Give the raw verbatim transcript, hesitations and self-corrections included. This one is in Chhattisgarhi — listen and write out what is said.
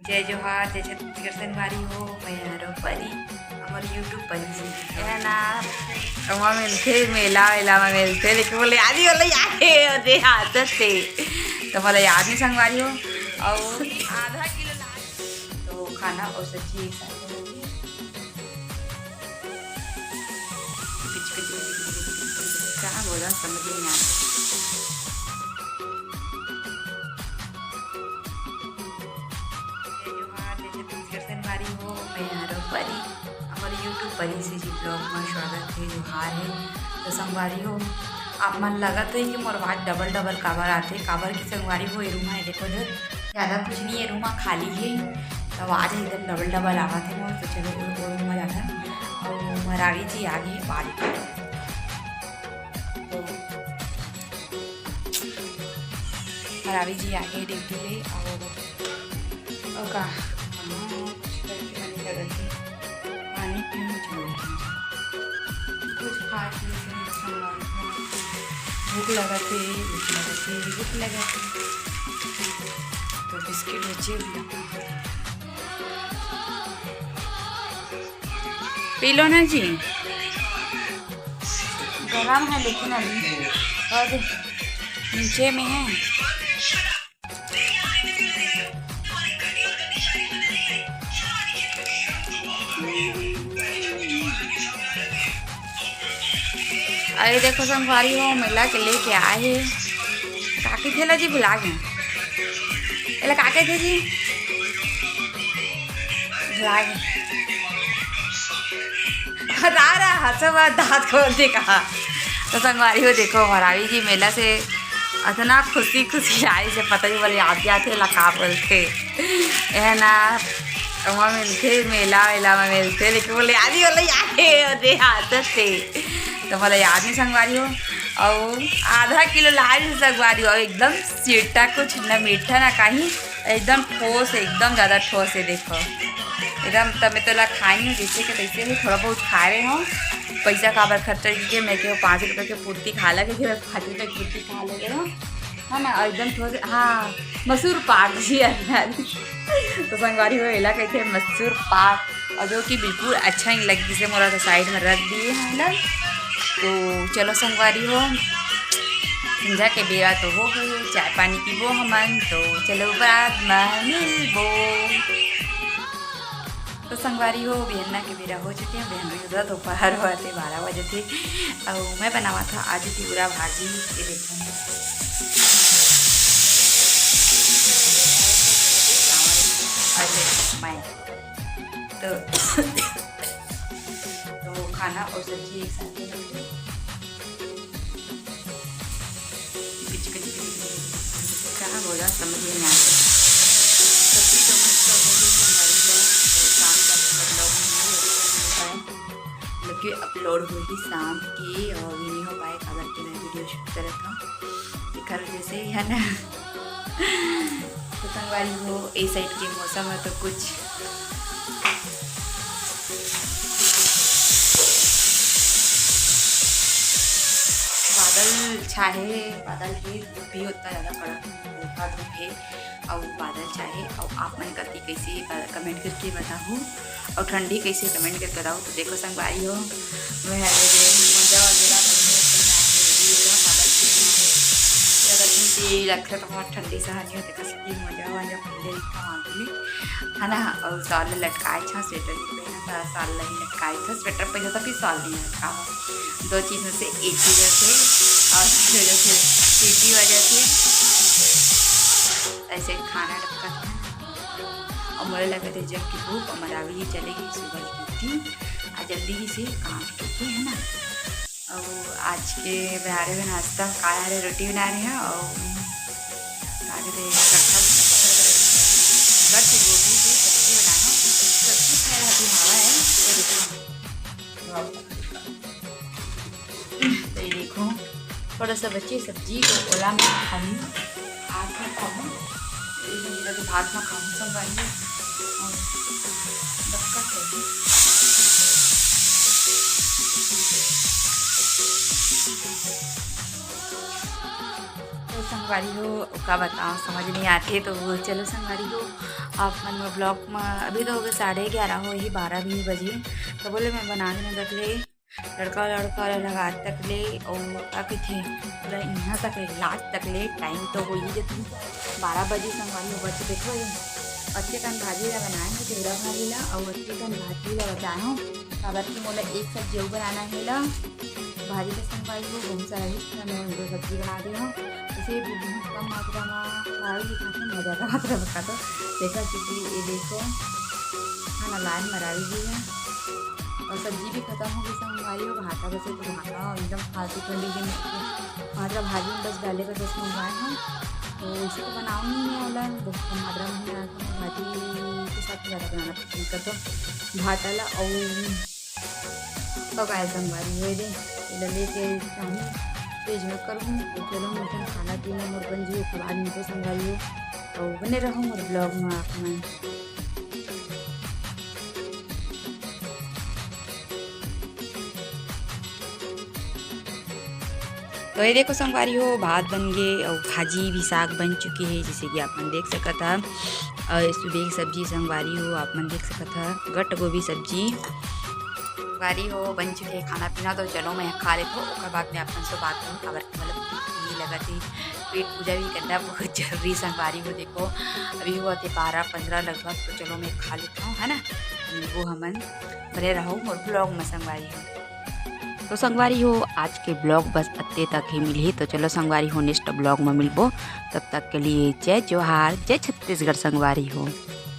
जय जोहार, जय छत्तीसगढ़ संगवारी हो, मैं हरो परी, हमर YouTube परी से है ना। ओमा मिलथे, मेला वेला में मिलथे, लेकिन बोले आज ही बोले याद है, अरे आदत से तो बोले याद नहीं संगवारी हो। और आधा किलो ला-, तो खाना और सब्जी एक साथ होगी। Pitch pitch pitch pitch pitch pitch pitch. कहाँ बोला, समझ नहीं आता। जय जोहार, जय छत्तीसगढ़ संगवारी हो, मैं हरो परी, हमर YouTube परी सीजी vlog में स्वागत है, जोहार है। तो संगवारी हो, आप मन लगत है कि मोर आवाज डबल डबल काबर आथे, काबर की संगवारी हो, ए रूम है, देखो जो ज्यादा कुछ नहीं है, रूम खाली है, तो आवाज एकदम डबल डबल आवत है मोर। तो चलो, ओ, ओ रूम में जाथन। और मरावी जी आ गए बाल, तो मरावी जी आ गए ड्यूटी ले। और, और का, हाँ, कुछ करके मन लगत है, पानी पीऊँ, कुछ बोल रही हूँ। कुछ खा पी के भूख लगत है, भूख लगत है, भूख लगत है। तो बिस्किट बचे भी, पी लो ना जी। गरम है लेकिन अभी, और नीचे में है। अरे देखो संगवारी हो, मेला के लेके आए हे। काकी थेला जी भुला गए। एला का कहिथे जी? भुला गए। बता रहा, हंसो मत, दांत खोल दे कहा। तो संगवारी हो, देखो, मरावी जी मेला से अतना खुशी खुशी आई से पता ही बोले आते आते ला का बोलथे। है ना, ओमा मिलथे, मेला वेला में मिलथे, लेकिन बोले याद ही बोले याद है, अरे आदत से तो बोले याद नहीं संगवारी हो। और आधा किलो लाए भी संगवारी हो, एकदम सीटा, कुछ ना मीठा ना कहीं, एकदम ठोस, एकदम ज्यादा ठोस है। देखो एकदम तब मैं तोला खाए नहीं हूँ, जैसे कि तैसे ही थोड़ा बहुत खा रहे हो। पैसा काबर खर्चा कीजिए, मैं के पाँच रुपये के पूर्ति खा लगे, फिर पाँच रुपये की पूर्ति खा लगे हो, है ना। और एकदम ठोस, हाँ, मसूर पाक जी है। तो संगवारी हो, एला कहते हैं मसूर पाक, और जो कि बिल्कुल अच्छा नहीं लगी, जिसे मोला तो साइड में रख दिए हैं ना। तो चलो संगवारी हो, संझा के बेरा तो हो गए, चाय पानी पीबो हमन, तो चलो बाद में मिलबो। तो संगवारी हो, बिहन्ना के बेरा हो चुके हैं, बिहन रही उधर दोपहर हुआ थे, बारह बजे थे। और मैं बनावा था आज तिवरा भाजी, ये देखो। अरे, मैं तो, तो खाना और सब्जी एक साथ में। कहाँ बोला, समझ में नहीं आता। सब्जी तो मस्त हो गई, हमारी जो शाम का मतलब vlog नहीं होता है, मतलब कि अपलोड होगी शाम की, और भी नहीं हो पाए, काबर कि मैं वीडियो शूट करत हूँ, एकर वजह से, है ना। तो संगवारी हो, ए साइड के मौसम है तो कुछ बादल छाए, बादल है, धूप भी उतना ज़्यादा कड़क नहीं, हल्का धूप है और बादल छाए। और आप मन कति कैसे, कमेंट करके बताहू, और ठंडी कैसे, कमेंट करके बताहू। तो देखो संगवारी हो, मैं हरे रे मोजा वगैरह पहने होते हैं, आपको वीडियो का बादल से ज़्यादा ठंडी लगता है, तो बहुत ठंडी सहन नहीं होती, बस ये मोजा वगैरह पहले रखा वहाँ के लिए, है ना। और शॉल लटकाए था, स्वेटर नहीं पहना था, शॉल नहीं लटकाए था, स्वेटर पहना था, फिर शॉल नहीं लटकावा। दो चीज में से एक चीज है, और इसकी वजह से, सीटी वजह से ऐसे खाना टपका था। और मोला लगा थे जब कि भूख, और मरावी ही चलेगी सुबह की ड्यूटी, और जल्दी ही से काम करके, है ना। और आज के बिहारे में नाश्ता का है, रोटी बना रहे हैं और का कहते हैं, कटहल, बस गोभी की सब्जी बनाए हैं। सब्जी खाए रहती हवा है, ये देखो। तो ये देखो, थोड़ा सा बची सब्जी, तो ओला में खाऊंगी, भात में खाऊंगी, ये मेरा तो भात में खाऊंगी सब भाई। और बस का खाऊंगी। तो संगवारी हो, का बताओं, समझ नहीं आते। तो चलो संगवारी हो, आप मन मोर vlog में, अभी तो हो गए साढ़े ग्यारह हो ही, बारह भी नहीं बजे। तो बोले मैं बना के ना रख ले, तड़का लड़का लगा तक ले, और का कथे, पूरा इहाँ तक ले, last तक ले, time तो हो ही जथे। बारह बजे संगवारी हो, बच देखो ये अच्छे कन भाजी ला बनाए हूँ, तिवरा भाजी ला, और अच्छे कन भाजी ला बचाए हूँ। काबर कि मोला एक सब्जी अउ बनाना हे ला, भाजी के संगवारी हो, बहुत सारा ही मैं दो सब्जी बना दे हूँ। इसे भी बहुत कम मात्रा में, भाजी के साथ में मजा का मात्रा बता दो। देखा क्योंकि ये देखो, खाना लाए मराई भी है और सब्जी भी खत्म हो गई संगवारी हो। भाटा बचे तो भाटा एकदम फालतू ठंडी के मात्रा भाजी में बस डाले का बस मंगवाए हैं। तो इसी को बनाऊंगी मैं वाला, बहुत कम मात्रा में बनाती हूँ, भाजी के साथ ज़्यादा बनाना पसंद करता हूँ भाटा ला। और तो काय संगवारी हो दे, एला लेके चाहूँ फ्रिज में करूँ। तो चलो मोर खाना पीना मोर बन जी, उसके बाद मिलते संगवारी हो। तो बने रहो मोर vlog में आप मन। तो ये देखो संगवारी हो, भात बन गए और भाजी भी साग बन चुके हैं, जैसे कि आप मन देख सकत हा। और सुबह की सब्जी संगवारी हो, आप मन देख सकत हा, गट गोभी सब्जी संगवारी हो बन चुके हैं। खाना पीना तो चलो मैं खा लेत हूँ, ओकर बाद में आप मन से बात करूँ, काबर कि मतलब भूख नहीं लगत है, पेट पूजा भी करना बहुत जरूरी संगवारी हो। देखो अभी हुआ थे बारह पंद्रह लगभग, तो चलो मैं खा लेता हूँ, है ना। वो हमन बने रहो मोर vlog में संगवारी हो। तो संगवारी हो, आज के vlog बस अत्ते तक ही मिलही। तो चलो संगवारी हो, next vlog में मिलबो। तब तक के लिए जय जोहार, जय छत्तीसगढ़ संगवारी हो।